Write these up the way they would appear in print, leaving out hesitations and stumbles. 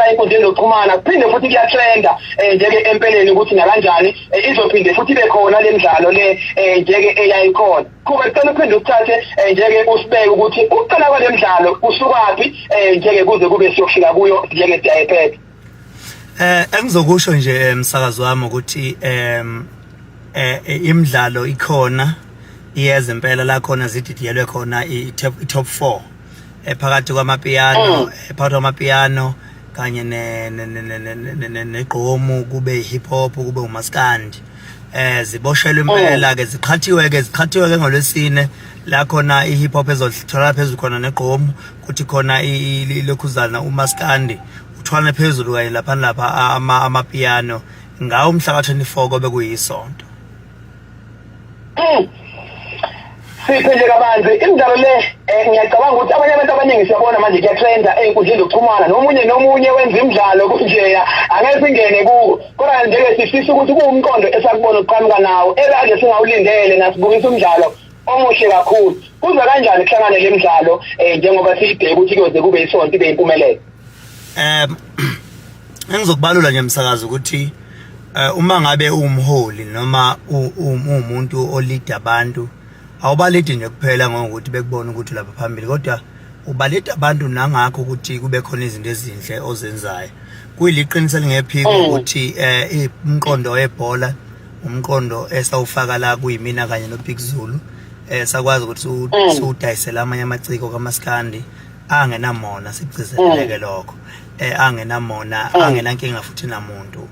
enkundleni zokuxhumana, kuphinde futhi kuyatrenda njeke empeleni ukuthi nakanjani izophinde futhi ibe khona le midlalo le njeke eyayikhona. Khuba, sicela uphinde ukuthathe njeke usibeke ukuthi ukuqala kwale midlalo kusukaphi njeke kuze kube siyofika kuyo njeke siyayiphetha. Engizokusho nje, msakazi wami, ukuthi imidlalo ikhona, iyeza impela la khona zididiyelwe khona i-top 4 phakathi kwamapiano, phakathi kwamapiano kanye negqomu, kube hip hop, kube umaskandi. Ziboshelwe impela ke, ziqhathiwe ke ngolwesine la khona i-hip hop ezothola phezulu khona negqomu, kuthi khona ilokhuzana umaskandi uthwalane phezulu kanye lapha amapiano ngawo umhla ka-24 kobe kuyisonto. Siphe nje kabanzi imidlalo le. Ngiyacabanga ukuthi abanye abantu abaningi siyabona manje kuyatrenda ey'nkundleni zokuxhumana, nomunye nomunye wenza imidlalo kunjeya, angeke singene kuko, kodwa nje-ke sifisa ukuthi kuwumqondo esakubona uqhamuka nawo ekade singawulindele, nasibukisa umdlalo omuhle kakhulu. Kuza kanjani kuhlangane le midlalo njengoba siyibheke ukuthi kuyoze kube isonto ibe impumelelo? Engizokubalula nje, msakazi, ukuthi uma ngabe uwumholi noma uwumuntu olida abantu, awubalidi nje kuphela ngokuthi bekubona ukuthi lapha phambili, kodwa ubalida abantu nangakho ukuthi kube khona izinto ezinhle ozenzayo. Kuyiliqiniso elingephiko ukuthi umqondo webhola, umqondo esawufaka la kuyimina kanye noBig Zulu, sakwazi ukuthi siwudayisele amanye amaciko kamaskandi angenamona, sikugcizeleleke lokho, angenamona, angenankinga futhi namuntu.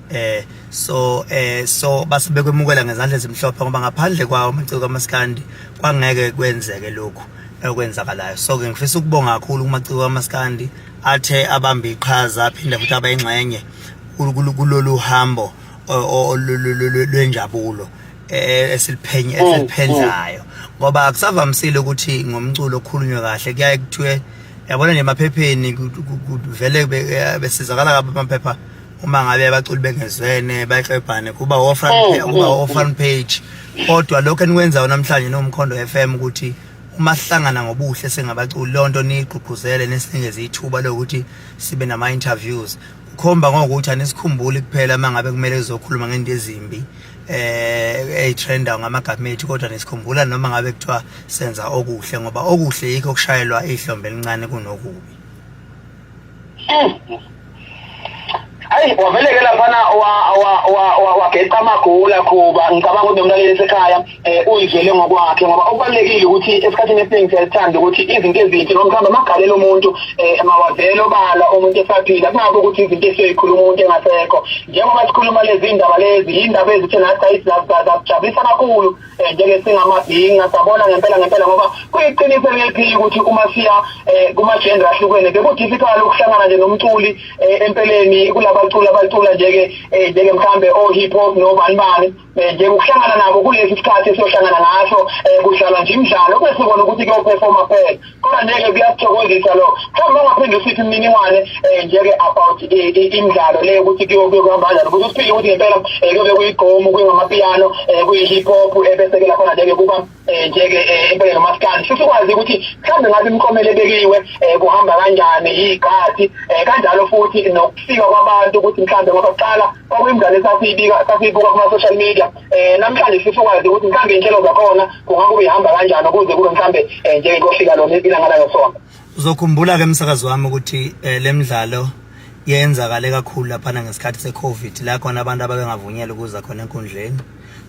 So base bekwemukela ngezandla ezimhlophe, ngoba ngaphandle kwawo amaciko kamaskandi kwangeke kwenzeke lokhu okwenzakalayo. So ke ngifisa ukubonga kakhulu kumaciko kamaskandi athe abamba iqhaza, aphinde futhi abayingxenye kulolu hambo lwenjabulo esiliphenye esiliphendlayo, ngoba akusavamisile ukuthi ngomculo okhulunywe kahle. Kuyaye kuthiwe, yabona nje, emaphepheni vele besizakala kabi amaphepha uma ngabe abaculi bengezwene, bayaklebhane, kuba o front kuba o front page. Kodwa lokho enikwenzayo namhlanje noMkhondo FM, ukuthi uma sihlangana ngobuhle singabaculi, lonto niyigqugquzele, nisinikeze ithuba lokuthi sibe nama interviews, kukhomba ngokuthi anisikhumbuli kuphela uma ngabe kumele sizokhuluma ngento ezimbi eyitrenda ngamagama ethu, kodwa nisikhumbula noma ngabe kuthiwa senza okuhle, ngoba okuhle yikho okushayelwa ihlombe elincane kunokubi. Hayi, waveleke laphana wageqa amagula, Khuba. Ngicabanga ukuthi nomlaleli esekhaya uyizwele ngokwakhe, ngoba okubalulekile ukuthi esikhathini esiningi siyalithanda ukuthi izinto ezinhle noma mhlawumbe amagalelo omuntu mawavele obala umuntu esaphila, kungabe ukuthi izinto esiyoyikhuluma umuntu engasekho. Njengoba sikhuluma lezi ndaba, lezi yindaba ezithe nathi zasijabulisa kakhulu njenge singamabhinqa, sabona ngempela ngempela, ngoba kuyiqiniso elingephiki ukuthi uma siya kuma-genre ahlukene beku-difficult ukuhlangana nje nomculi empeleni kulabaculi abacula njeke njenge mhlambe o-hip hop nobani bani, nje ukuhlangana nabo kulesi sikhathi esiyohlangana ngaso kudlalwa nje imidlalo, kungesikona ukuthi kuyoperforma kuphela. Kodwa nje-ke kuyasithokozisa lokho. Mhlawumbe ungaphinde usiphe imininingwane nje-ke about imidlalo le, ukuthi kuyokuhamba kanjani, ukuthi usiphile ukuthi ngempela kuyobe kuyigqomu, kuyingamapiyano, kuyi-hip hop, bese-ke lakhona nje-ke kuba nje-ke empeleni nomaskandi. Sisikwazi ukuthi mhlawumbe ngabe imiklomelo ebekiwe kuhamba kanjani, iy'khathi kanjalo, futhi nokufika kwabantu, ukuthi mhlawumbe ngoba kuqala kwakuyimidlalo esasiyibika, sasiyibuka kuma-social media, namhlanje sisikwazi ukuthi mhlawumbe iy'nhlelo zakhona kungakube ihamba kanjani ukuze kube mhlawumbe njenge kofika lona ilanga langesonto. Uzokhumbula ke, msakazi wami, ukuthi le midlalo yenzakale kakhulu laphana ngesikhathi se-COVID, la khona abantu ababengavunyelwa ukuza khona enkundleni.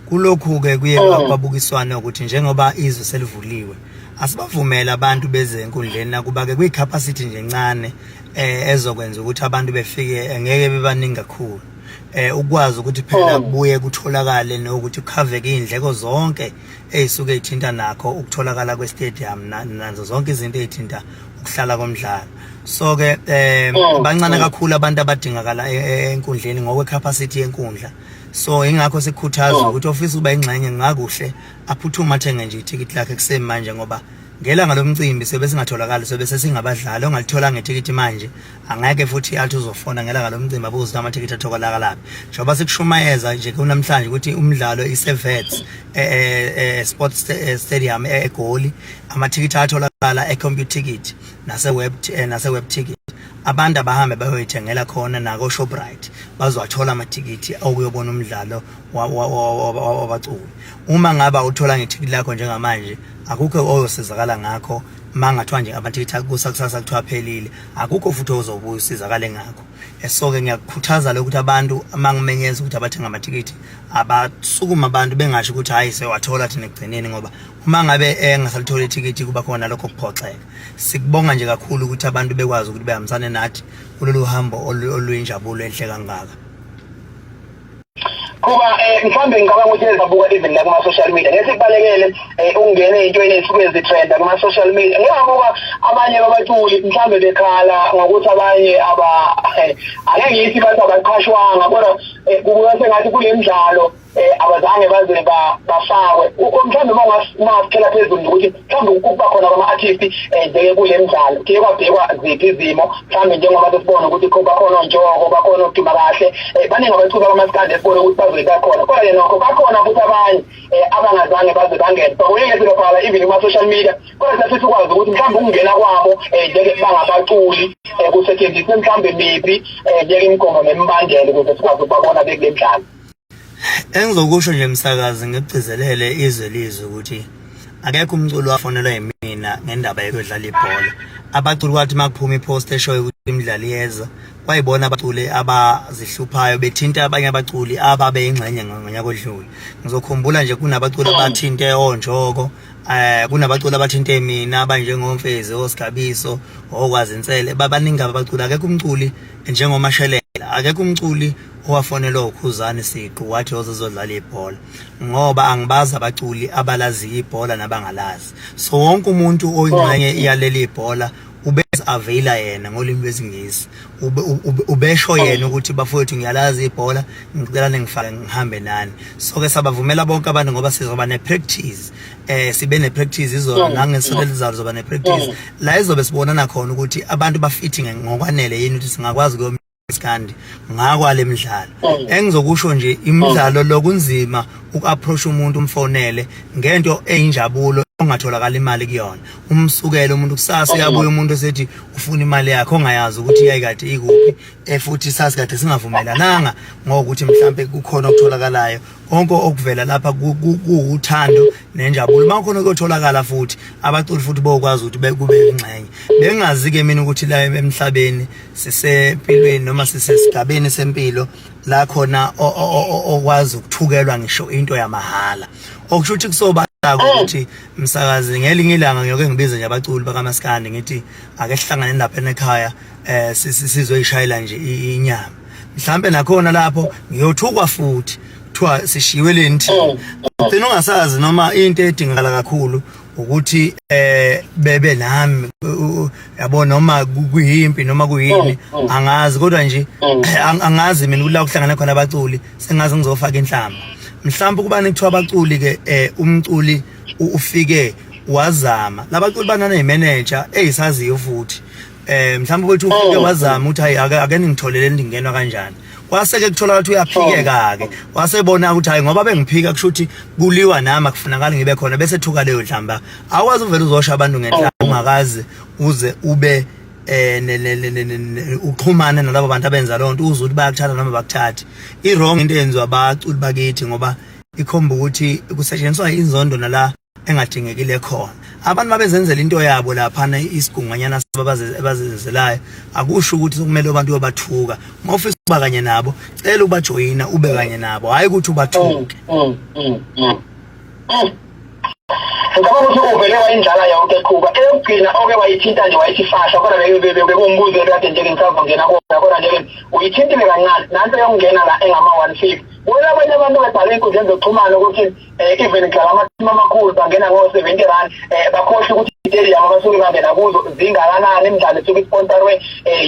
Kulokhu-ke kuye kwabukiswana ukuthi njengoba izwe selivuliwe, asibavumele abantu beze enkundleni, nakuba-ke kwi-capacity nje encane ezokwenza ukuthi abantu befike, ngeke bebaningi kakhulu, ukwazi ukuthi phela kubuye kutholakale nokuthi kukhaveke iy'ndleko zonke ey'suke y'thinta nakho ukutholakala kwe-stadium nazo zonke izinto ey'thinta ukuhlala komdlalo. So ke bancane kakhulu abantu abadingakala enkundleni ngokwe capacity yenkundla, so ingakho sikhuthaza ukuthi ofisa ukuba ingxenye ngakuhle aphuthume athenge nje ithikithi lakhe kusemanje, ngoba ngelanga lomcimbi sobe singatholakali, sobe sesingabadlali. Ongalitholanga ithikithi manje angeke futhi athi uzofona ngelanga lomcimbi abuze ukuthi amathikithi atholakalaphi, njengoba sikushumayeza nje kunamhlanje ukuthi umdlalo ise-Wits Sports Stadium eGoli. Amathikithi atholakala e-Computicket nase-Webticket. Abantu abahambe bayoyithengela khona nako Shoprite bazowathola amathikithi okuyobona umdlalo wabaculi. Uma ngabe awuthola ngethikithi lakho njengamanje akukho oyosizakala ngakho mangathiwa nje amathikithi akusa kusasa kuthiwa aphelile akukho futhi ozobuya usizakale ngakho. So-ke ngiyakukhuthaza lokhu ukuthi abantu mangimenyeza ukuthi abathenga amathikithi abasukuma abantu bengasho ukuthi hhayi sewathola thina ekugcineni ngoba uma ngabe engasalithola ithikithi kuba khona lokho kuphoxeka. Sikubonga nje kakhulu ukuthi abantu bekwazi ukuthi behambisane nathi kulolu hambo oluyinjabulo enhle kangaka. Kuba mhlambe ngicabanga ukuthi ezabuka even la kuma social media ngeke sikubalekele ukungena ey'ntweni ey'suke zitrenda kuma social media. Ngingabuka abanye babaculi mhlambe bekhala ngokuthi abanye aba angeke ngithi bathi abaqhashwanga kodwa kubuka sengathi kule mdlalo abazange baze bafakwe. Mhlawumbe uma ungaphela phezulu ukuthi mhlawumbe ukuba khona kwama-artist njeke kule mdlalo kuye kwabhekwa ziphi izimo mhlawumbe njengoba sesibona ukuthi bakhona onjoko bakhona oduma kahle baningi abaculi bamaskandi esibone ukuthi bazobe bakhona kodwa-ke nokho bakhona futhi abanye abangazange baze bangene bakuyeke sebebhala even kuma-social media kodwa siyafisa ukwazi ukuthi mhlawumbe ukungena kwabo njeke bangabaculi kusetshenziswe mhlawumbe miphi njeke imigomo nemibandela ukuze sikwazi ukubabona bekule mdlalo. Engizokusho nje msakazi ngikugcizelele izwe lizwe ukuthi akekho umculi wafonelwa yimina ngendaba yokudlala ibhola. Abaculi kwathi makuphuma ipost eshoyo ukuthi imidlalo iyeza kwayibona abaculi abazihluphayo bethinta abanye abaculi ababeyingxenye ngonyaka odlule. Ngizokhumbula nje kunabaculi abathinte onjoko kunabaculi abathinte mina abanjengomfezi osigabiso okwazi insele babaningi abaculi akekho umculi njengomashelela akekho umculi owafonelwa uKhuzani siqu wathi ozozodlala ibhola ngoba angibazi abaculi abalaziyo ibhola nabangalazi so wonke umuntu oyingxenye yaleli ibhola ubeze availa yena ngolimi lwesingisi ubesho yena ukuthi bafowethu ngiyalazi ibhola ngicela ningifake ngihambe nani so ke sabavumela bonke abantu ngoba sizoba ne practice sibe ne practice izolo nangesonto elizayo sizoba ne practice la izobe sibonana khona ukuthi abantu bafithi ngokwanele yini ukuthi singakwazi kandi ngakwale midlalo. Engizokusho nje imidlalo lokunzima uku-approach umuntu umfonele ngento eyinjabulo ongatholakala imali kuyona umsukele umuntu kusasa uyabuya umuntu esethi ufuna imali yakhe ongayazi ukuthi yayikade ikuphi futhi sasikade singavumelananga ngokuthi mhlambe kukhona okutholakalayo konke okuvela lapha kuwuthando nenjabulo uma khona kuyotholakala futhi abaculi futhi bokwazi ukuthi kube ingxenye bengazi ke mina ukuthi la emhlabeni sisempilweni noma sisesigabeni sempilo la khona okwazi ukuthukelwa ngisho into yamahhala okusho ukuthi kusoba ukuthi msakazi ngelinye ilanga ngiyoke ngibize nje abaculi bakamaskandi ngithi ake sihlangane lapha ekhaya sizoyishayela nje inyama mhlambe nakhona lapho ngiyothukwa futhi kuthiwa sishiwe leni thina ugcina ungasazi noma into edingakala kakhulu ukuthi bebe nami yabo noma kuyimpi noma kuyini angazi kodwa nje angazi mina kula kuhlangana khona abaculi sengazi ngizofaka inhlamba mhlawumbe kuba nekuthiwa abaculi ke umculi ufike wazama labaculi banana imanager eyisaziyo futhi mhlawumbe ukuthi ufike wazama ukuthi hayi ake ningitholele ndingenwa kanjani kwase ke kuthola ukuthi uyaphikeka ke wasebona ukuthi hayi ngoba bengiphika kusho ukuthi kuliwa nami akufunakali ngibe khona bese thuka leyo nhlamba awazi uvela uzosha abantu ngenhlamba ungakaze uze ube uxhumane nalabo bantu abenza lonto uze ukuthi bayakuthatha noma bakuthathi i wrong into eyenziwa abaculi bakithi ngoba ikhomba ukuthi kusetshenziswa inzondo nala engadingekile khona abantu babezenzela into yabo laphana isigungwanyana abazenzelayo akusho ukuthi kumele abantu uyobathuka uma ufisa ukuba kanye nabo cela ubajoyina ube kanye nabo hhayi ukuthi ubathuke. Ngicabanga ukuthi uvele wayindlala yonke Khuba eyokugcina oke wayithinta nje wayithi fahla kodwa bekuwumbuzo ekade nje ngisazongena kuwona kodwa nje uyithintile kancane nanto yokungena la engama-150 bona abanye abantu bebhale ey'nkundleni zokuxhumana ukuthi even kudlala amathimu amakhulu bangena ngo-70 rand bakhohlwe ukuthi i-stadium abasuke bangena kuzo zingakanani imidlalo esuke isponsorwe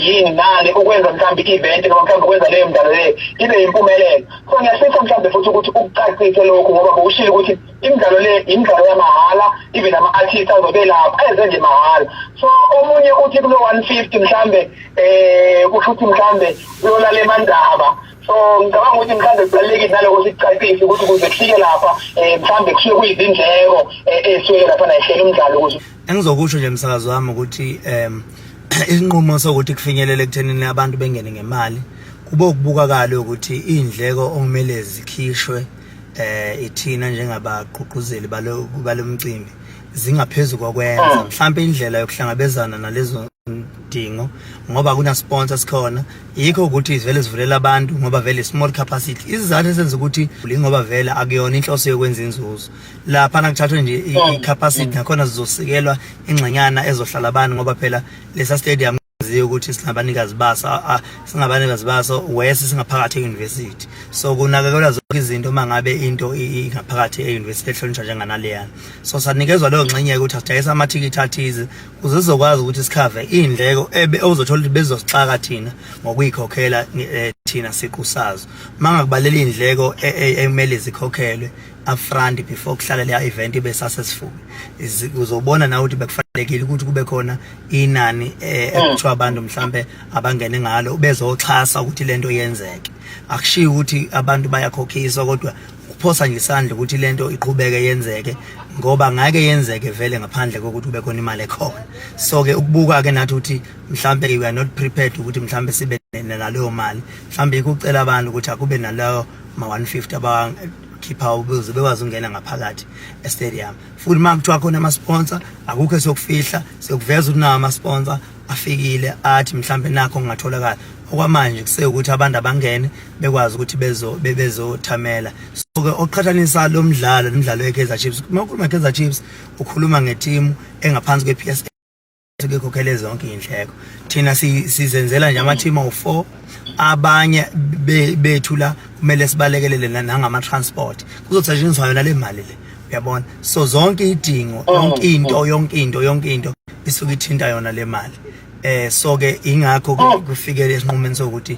yini nani ukwenza mhlawumbe i-event noma mhlawumbe ukwenza leyo midlalo leyo ibe yimpumelelo. So ngiyafisa mhlawumbe futhi ukuthi ukucacise lokhu ngoba bowushilo ukuthi imidlalo le imidlalo yamahhala even ama-artist azobe lapha eze nje mahhala. So omunye uthi kulo 150 mhlambe kusho ukuthi mhlambe uyolala emandaba. So ngicabanga ukuthi mhlambe kubalulekile naloko sikucacise ukuthi ukuze kufike lapha mhlambe kusuke kuyizindleko ey'suke lapha nayihlela umdlalo ukuze Engizokusho nje msakazi wami ukuthi Isinqumo sokuthi kufinyelele ekuthenini abantu bengene ngemali kube ukubukakala ukuthi iy'ndleko okumele zikhishwe ithina njengabagqugquzeli balomcimbi zingaphezu kokwenza. Mhlampe indlela yokuhlangabezana nalezo dingo, ngoba kuna sponsor sikhona, yikho ukuthi vele sivulela abantu ngoba vele small capacity. Isizathu esenza ukuthi ngoba vele akuyona inhloso yokwenza inzuzo lapha, nakuthathwe nje i-capacity, nakhona zizosikelwa ingxenyana ezohlala abantu, ngoba phela lesa stadium ziyo ukuthi singabanikazi baso, singabanikazi baso wese singaphakathi e-university, so kunakekelwa zonke izinto uma ngabe into ingaphakathi e-university ehlonishwa njenganaleyana. So sanikezwa leyo ngxenye ukuthi asidayise amathikithi athize ukuze sizokwazi ukuthi sikhave iy'ndleko ozothola ukuthi bezosixaka thina ngokuyikhokhela thina siqu sazo. Uma ngakubalela iy'ndleko ekumele zikhokhelwe upfront before kuhlala leya event ibe successful, uzobona nawe ukuthi bekufanelekile ukuthi kube khona inani ekuthiwa abantu mhlambe abangene ngalo bezoxhasa ukuthi lento yenzeke. Akushiyi ukuthi abantu bayakhokhiswa, kodwa kuphosa nje isandla ukuthi lento iqhubeke yenzeke, ngoba ngeke yenzeke vele ngaphandle kokuthi kube khona imali ekhona. So ke ukubuka ke nathi ukuthi mhlambe we are not prepared ukuthi mhlambe sibe naleyo mali, mhlambe ikucela abantu ukuthi akube naleyo ma 150 abakhipha ukuze bekwazi ukungena ngaphakathi e-stadium. Futhi uma kuthiwa khona ama-sponsor, akukho esokufihla, siyokuveza ukuthi nawo ama-sponsor afikile athi mhlambe nakho kungatholakala. Okwamanje kusekuthi abantu abangene bekwazi ukuthi bezothamela. So ke oqhathanisa lo mdlalo nomdlalo weKaizer Chiefs, uma ukhuluma ngeKaizer Chiefs ukhuluma ngetimu engaphansi kwe-PSL ekhokhele zonke iy'ndleko. Thina sizenzela nje ama-team awu-4, abanye bethu la kumele sibalekelele nangama-transport, kuzosetshenziswa yona le mali le, uyabona. So zonke idingo, yonke into, yonke into, yonke into isuke ithinta yona le mali. So ke ingakho kufikele esinqumeni sokuthi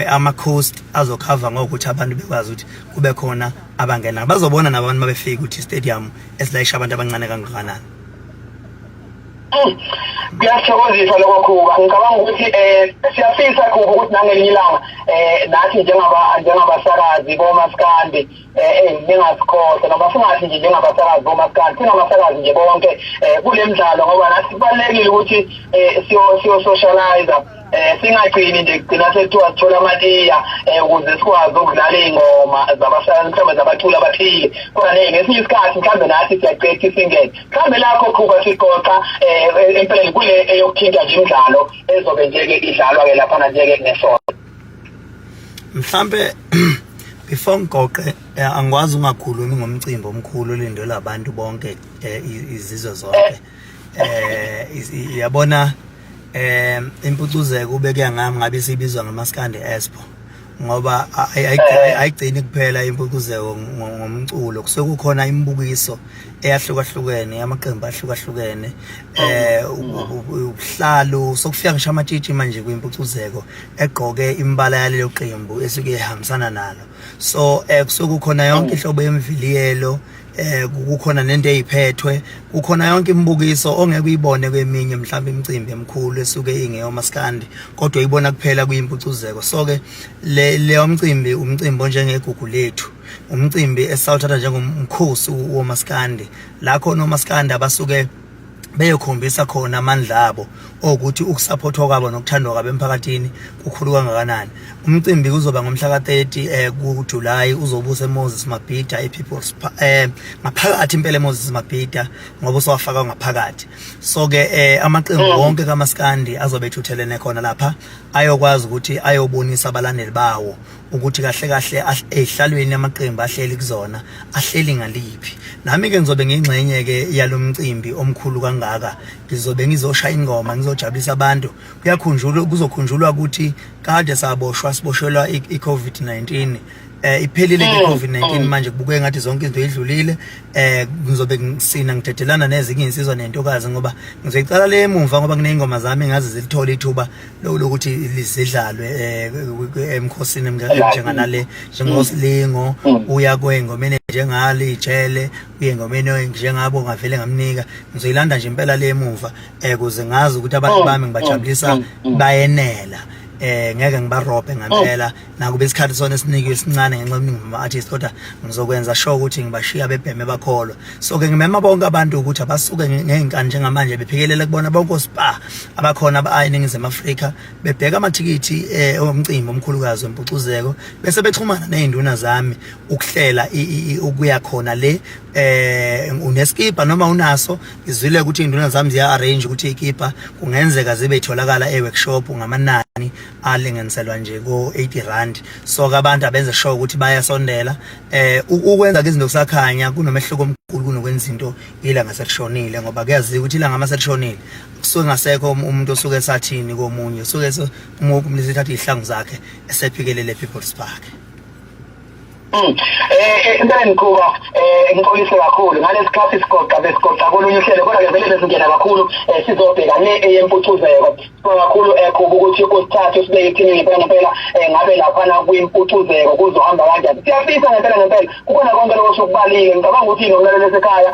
ama cost azokhava ngokuthi abantu bekwazi ukuthi kube khona abangena, bazobona nabantu mabefika ukuthi stadium esilayisha abantu abancane kangakanani. Kuyasithokozisa lokho Khuba. Ngicabanga ukuthi siyafisa Khuba ukuthi nangelinye ilanga nathi njengabasakazi bomaskandi ningasikhohlwa, noma singathi nje njengabasakazi bomaskandi, singabasakazi nje bonke kule mdlalo, ngoba nathi kubalulekile ukuthi siyo socialize, singagcini nje kugcina sekuthiwa sithola amatiya ukuze sikwazi ukudlala iy'ngoma zabasakazi, mhlawumbe zabaculi abathile, kodwa ngesinye isikhathi mhlawumbe nathi siyaqeda singene mhlawumbe lakho Khuba. Siqoqa empeleni kule eyokuthinta nje imidlalo ezobe nje-ke idlalwa-ke laphana nje-ke ngesonto. Mhlambe before ngigoqe, angikwazi ungakhulumi ngomcimbi omkhulu olindelwe abantu bonke, izizwe zonke. Yabona, impucuzeko ube kuya ngami ngabe sibizwa ngamaskandi expo, ngoba ayigcini kuphela impucuzeko ngomculo, kusuke kukhona imibukiso eyahlukahlukene yamaqembu ahlukahlukene, ubuhlalu, sokufika ngisho amatshitshi manje kwimpucuzeko egqoke imbala yalelo qembu esuke ihambisana nalo. So kusuke kukhona yonke inhlobo yemviliyelo, kukhona nento eyiphethwe, kukhona yonke imibukiso ongeke uyibone kweminye mhlawumbe imicimbi emikhulu esuke ingeyomaskandi, kodwa uyibona kuphela kuyimpucuzeko. So ke le leyo mcimbi, umcimbi onjengegugu lethu, umcimbi esawuthatha njengomkhosi womaskandi, la khona omaskandi abasuke beyokhombisa khona amandla abo okuthi ukusupportwa kwabo nokuthandwa kwabo emphakathini kukhulu kangakanani. Umcimbi kuzoba ngomhla ka-30 kuJuly, uzobe useMoses Mabhida, ePeople's ngaphakathi impela eMoses Mabhida, ngoba usowafaka ngaphakathi. So ke amaqembu wonke kaMaskandi azobe ethuthelene khona lapha, ayokwazi ukuthi ayobonisa abalandeli bawo ukuthi kahle kahle ey'hlalweni amaqembu ahleli kuzona ahleli ngaliphi. Nami ke ngizobe ngiyingxenye ke yalomcimbi omkhulu kangaka, ngizobe ngizoshaya ingoma, ngizojabulisa abantu. Kuyakhunjulwa, kuzokhunjulwa ukuthi kade saboshwa, siboshelwa i-COVID-19. Iphelile ke COVID-19, manje kubukeka ngathi zonke izinto idlulile. Ngizobe ngisina ngidedelana nezinye insizwa nentokazi, ngoba ngizoyicala le emuva, ngoba kuneyingoma zami ngaze zilithole ithuba lokuthi lizidlalwe emkhosini njenganale, njengosilingo uya kwengomeni njengale ijele, uye engomeni njengabo ngavele ngamnika. Ngizoyilanda nje impela le emuva kuze ngazi ukuthi abantu bami ngibajabulisa bayenela. Ngeke ngibarobhe ngempela, nakuba isikhathi sona esinikiwe esincane ngenxa yobuningi bama-artist, kodwa ngizokwenza sure ukuthi ngibashiya bebheme bakholwa. So ke ngimema bonke abantu ukuthi abasuke ngey'nkani njengamanje bephikelele kubona bonke ospa abakhona eNingizimu Afrika, bebheka amathikithi omcimbi omkhulukazi wempucuzeko, bese bexhumana ney'nduna zami ukuhlela ukuya khona le. Uneskipa noma unaso, ngizwile ukuthi iy'nduna zami ziya-arrange ukuthi ikipa kungenzeka zibe itholakala e-workshop ngamanani alinganiselwa nje ko-80 rand. So ke abantu abenze sure ukuthi bayasondela. Ukwenza ke izinto kusakhanya kunomehluko omkhulu kunokwenza into ilanga selishonile, ngoba kuyaziwa ukuthi ilanga uma selishonile kusuke ngasekho umuntu osuke esathini komunye, usuke umuntu umuntu esethatha iy'hlangu zakhe esephikelele People's Park. Impela ngiqhuba, ngixolise kakhulu ngalesikhathi sigoqa, besigoqa kolunye uhlelo, kodwa ke vele besingena kakhulu, sizobheka le eyempucuzeko. Sibonga kakhulu, Khuba, ukuthi usithathe usibeke ekuthini ngempela ngempela, ngabe laphana kwimpucuzeko kuzohamba kanjani. Siyafisa ngempela ngempela kukhona konke lokho osukubalile. Ngicabanga ukuthi nomlaleli esekhaya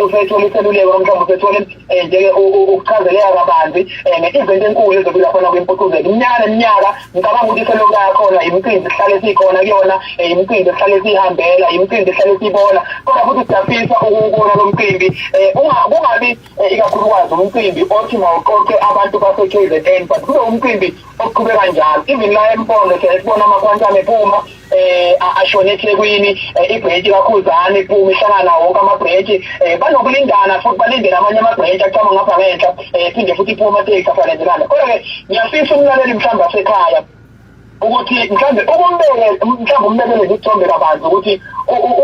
usethola iseluleko, mhlawumbe usethole nje ukuchazeleka kabanzi nge-event enkulu ezobe laphana kwimpucuzeko iminyaka neminyaka. Ngicabanga ukuthi selokhu yakhona imicimbi sihlale sikhona kuyona, imicimbi sihlale siyihambela, imicimbi sihlale siyibona, kodwa futhi siyafisa ukuwubona lo mcimbi kungabi ikakhulukazi umcimbi othi mawuqoqe abantu base-KZN, but kube umcimbi oqhubeka njalo. Even la eMpondo siyaye sibona amakhwantana ephuma ashone eThekwini, ibhrentshi kaKhuzani iphuma ihlangana wonke amabhrentshi, banokulindana futhi balindele amanye amabhrentshi aqhamuka ngapha ngenhla, phinde futhi iphume amatekisi afanezelana. Kodwa-ke ngiyafisa umlaleli mhlawumbe asekhaya ukuthi mhlambe ukumbeke, mhlambe umbekele isithombe kabanzi ukuthi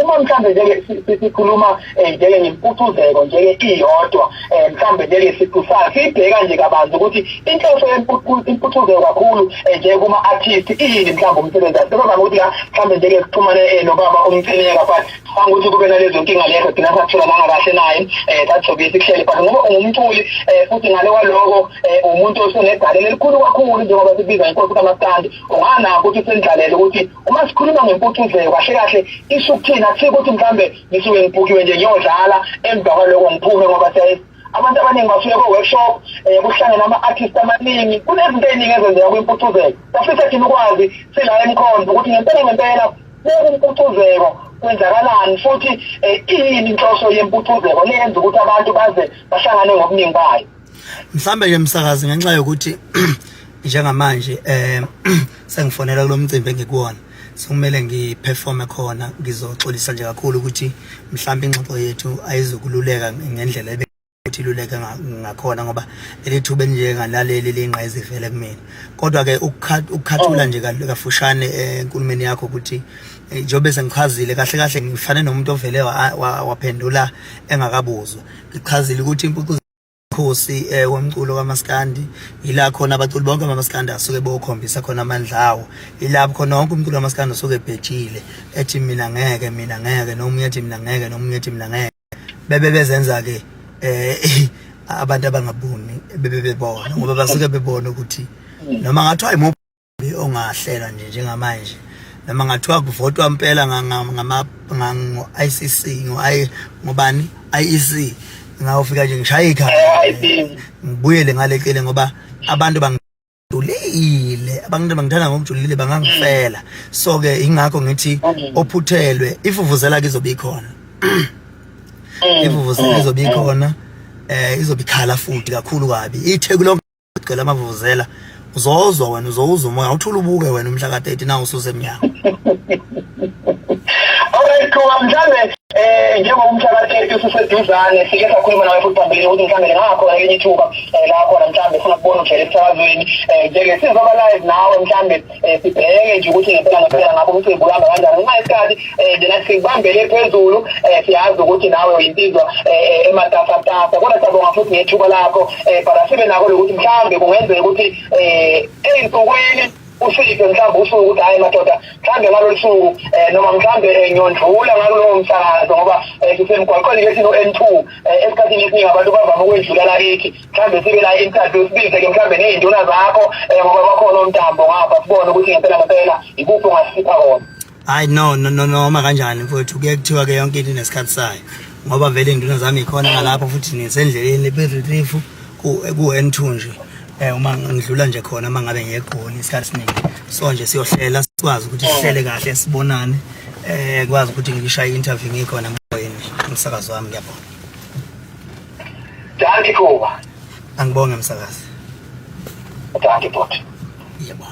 uma mhlambe nje sikhuluma njeke ngempucuzeko njeke iyodwa, mhlambe njeke siqusana sibheka nje kabanzi ukuthi inhloso yempucuzeko kakhulu nje kuma artist iyini, mhlambe umsebenzi. Asizama ukuthi la mhlambe njeke sixhumane nobaba uMcineka, but ukuthi kube nalezo nkinga lezo thina sathola nangakahle naye, sathobe sikuhlele, but ngoba ungumculi, futhi ngale kwaloko umuntu osunegalelo elikhulu kakhulu njengoba sibiza inkosi kaMaskandi, unganakho ukuthi sendlalele ukuthi uma sikhuluma ngempucuzeko kahle kahle isho ukuthini. Akusikho ukuthi mhlambe ngisuke ngibhukiwe nje ngiyodlala, emva kwaloko ngiphume, ngoba siyaye abantu abaningi basuke ko-workshop, kuhlangene ama-artist amaningi, kunezinto ey'ningi ezenzeka kwimpucuzeko. Safisa thina ukwazi sila eMkhondo ukuthi ngempela ngempela kumpucuzeko kwenzakalani, futhi iyini inhloso yempucuzeko leyenza ukuthi abantu baze bahlangane ngobuningi bayo. Mhlambe ke msakazi, ngenxa yokuthi njengamanje sengifonela kulomcimbi engikuwona, sekumele ngiperforme khona, ngizoxolisa nje kakhulu ukuthi mhlambe ingxoxo yethu ayizukululeka ngendlela ukuthi iluleke ngakhona, ngoba leli thuba elinjengalaleli lingqayizivele kumina. Kodwa ke ukukhathula nje kafushane enkulumeni yakho ukuthi njengoba sengichazile kahle kahle, ngifane nomuntu ovele waphendula engakabuzwa. Ngichazile ukuthi impucuzo khosi womculo kaMaskandi, ila khona abaculi bonke bamaskandi asuke bokhombisa khona amandla awo, ilapho khona wonke umculo kaMaskandi usuke ebhejile ethi mina ngeke, mina ngeke, nomunye ethi mina ngeke, nomunye ethi mina ngeke, bebe bezenza ke abantu abangaboni bebe bebona, ngoba basuke bebona ukuthi noma ngathiwa imuphi ongahlela nje njengamanje, noma ngathiwa kuvotwa impela ngama ngo-ICC, ngo-I ngobani IEC, ngawufika nje ngishaya ikhaya ngibuyele ngale cele, ngoba abantu bangijulile, abantu bangithanda ngokujulile, bangangifela. So ke ingakho ngithi ophuthelwe, ifuvuzela ke izobe ikhona, ivuvuzela izobe ikhona, izobe ikhala futhi kakhulu kabi, iTheku lonke gcwele amavuvuzela. Uzozwa wena, uzowuzwa umoya uthula, ubuke wena umhla ka-30 na ususemnyango. Alright Khuba, mhlambe njengoba umhla ka-30 ususeduzane, sike sakhuluma nawe futhi phambilini ukuthi mhlambe lingakhona elinye ithuba la khona mhlambe funa kubona ujele emsakazweni, njeke sizoba live nawe, mhlambe sibheke nje ukuthi ngempela ngempela ngabe umcimbi uhamba kanjani. Ngenxa yesikhathi njena sikubambele phezulu, siyazi ukuthi nawe uyinsizwa ematasatasa, kodwa siyabonga futhi ngethuba lakho, but asibe nako lokuthi mhlambe kungenzeka ukuthi ey'nsukwini usiphe mhlawumbe usuku ukuthi hhayi madoda, mhlawumbe ngalolu suku, noma mhlawumbe ngiyondlula ngakulowo msakazo, ngoba sisemgwaqweni ke sino-N2, esikhathini esiningi abantu bavame ukwendlula lakithi, mhlawumbe sibe la interview, sibize-ke mhlawumbe ney'nduna zakho, ngoba bakhona omntambo ngapha, sibone ukuthi ngempela ngempela ikuphi ongasipha kona. Hayi, no no no, noma kanjani mfowethu, kuye kuthiwa ke yonke into inesikhathi sayo, ngoba vele iy'nduna zami ikhona ngalapho futhi nisendleleni beRetief ku-N2 nje. Eh uma ngidlula nje khona uma ngabe ngiye eGoli isikhathi esiningi. So nje siyohlela sikwazi ukuthi sihlele kahle sibonane. Eh kwazi ukuthi ngishaye interview ngikhona emoyeni umsakazi wami ngiyabonga. Dankie Khuba. Angibonge msakazi. Dankie bhuti. Yebo.